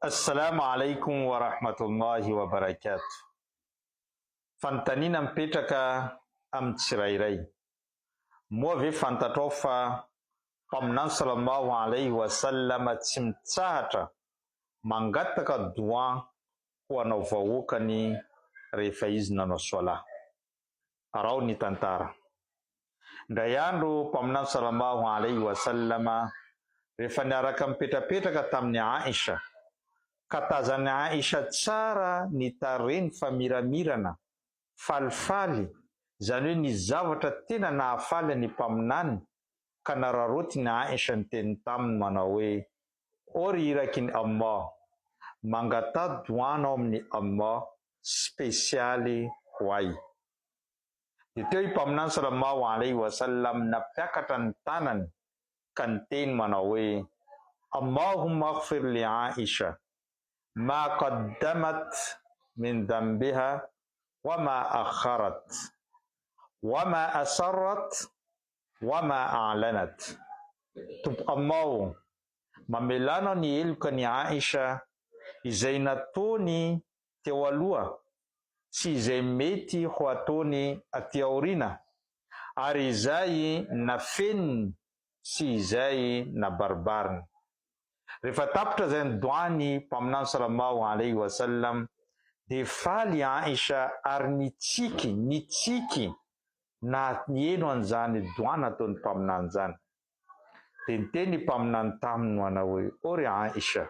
Assalamu alaikum wa rahmatullahi wa barakatuh. Fanontaniana mipetraka amin'ny tsirairay. Moa ve fantatrao fa Mpaminany sallallahu alaihi wa sallam tsy mitsahatra mangataka doua ho anao vahoakany rehefa izy nanao soalah? Araho ny tantara. Indray andro Mpaminany sallallahu alaihi wa sallam rehefa niaraka mipetrapetraka tamin'i Aisha, ka tazan'i Aisha tsara ny tarehiny fa miramirana, falifaly, izany hoe nisy zavatra tena nahafaly ny Mpaminany ka nararaotin'i Aisha niteny taminy manao hoe, Ô ry Irakin'i Allah, mangataha doanao amin'i Allah spesialy ho ahy. Dia teo i Mpaminany Salallahu alaihi wa sallam nampiakatra ny tanany ka niteny manao hoe, Allahumma aghfir li Aisha ma qaddamat min dhanbiha wa ma akharat wa ma asarrat wa ma a'lanat. Tompo Allah ô, mamelànao ny heloka ny Aisha izay nataony teo aloha sy izay mety ho ataony aty aoriana, ary izay nafeniny sy izay nabaribariny. Rehefa tapitra izay ny doà-ny Mpaminany Salallahu alaihi wa sallam dia faly i Aisha ary nitsiky, nitsiky naheno an'izany doà nataon'ny Mpaminany izany. Dia niteny i Mpaminany taminy manao hoe, Ô ry Aisha!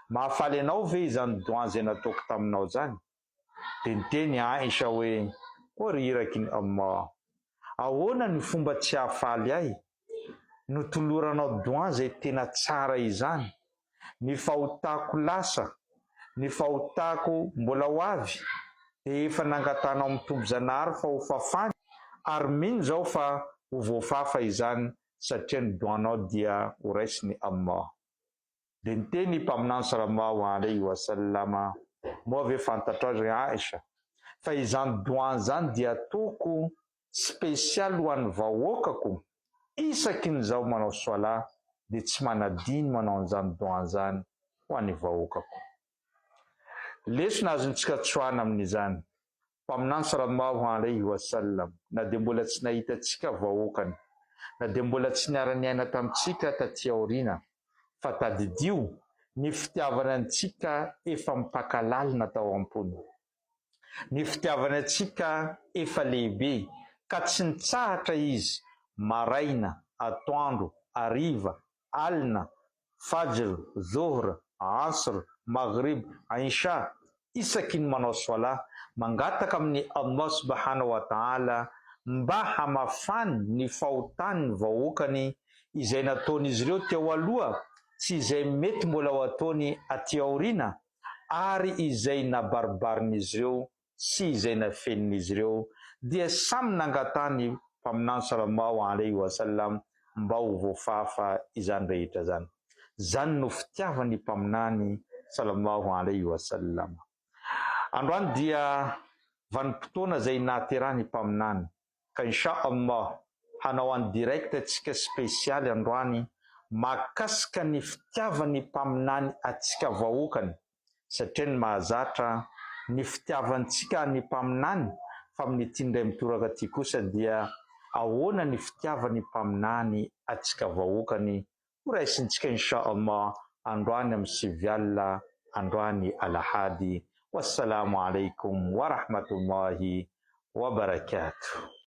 Mahafaly anao ve izany doà izay nataoko taminao izany? Dia niteny i Aisha hoe, Ô ry Iraky ny Allah! Ahoana ny fomba tsy hahafaly ahy? Notoloranao doà izay tena tsara izany, ny fahotako lasa, ny fahotako mbola ho avy, dia efa nangatanao amin'ny Tompo Zanahary fa ho fafany, ary mino zaho fa ho voafafa izany satria ny doanao dia ho raisin'i Allah. Dia niteny i Mpaminany Salallahu alaihi wa sallama, Moa ve fantatrao ry Aisha fa izany doan izany dia ataoko Spécial ho an'ny vahoakako, isaky ny zaho manao soalah dia tsy manadino manao an'izany doan zany ho an'ny vahoakako. Lesona azontsika tsoahana amin'izany, Mpaminany Salallahu alaihi wa sallam na dia mbola tsy nahita antsika vahoakany, na dia mbola tsy niara-niaina tamintsika taty aoriana, fa tadidio ny fitiavana antsika efa mipaka lalina tao am-pony. Ny fitiavany antsika efa lehibe ka tsy nitsahatra izy maraina, atoandro, hariva, alina, fajr, zuhr, asr, maghrib, isha, isaky ny manao soalah, mangataka amin'i Allah subhanahu wa ta'ala mba hamafany ny fahotan'ny vahoakany izay nataon'izy ireo teo aloha sy izay mety mbola ho ataony aty aoriana, ary izay nabaribarin'izy ireo sy izay nafenin'izy ireo dia samy nangataha ny Mpaminany Salallahu alaihi wa sallam mba ho voafafa izany rehetra izany. Izany no fitiavan'ny Mpaminany Salallahu alaihi wa sallam. Androany dia vanim-potoana izay nahaterahan'ny Mpaminany ka Insha Allah hanao en direct tsika spesialy androany mahakasika ny fitiavan'ny mpaminany atsika vahoakany satria ny mahazatra ny fitiavantsika ny mpaminany fa amin'ity indray mitoraka ity kosa dia ahoana ny fitiavan'ny mpaminany atsika vahoakany ho raisintsika Insha Allah androany amin'ny 9 alina androany alahady Wassalamo alaikum warahmatullahi wabarakatuh.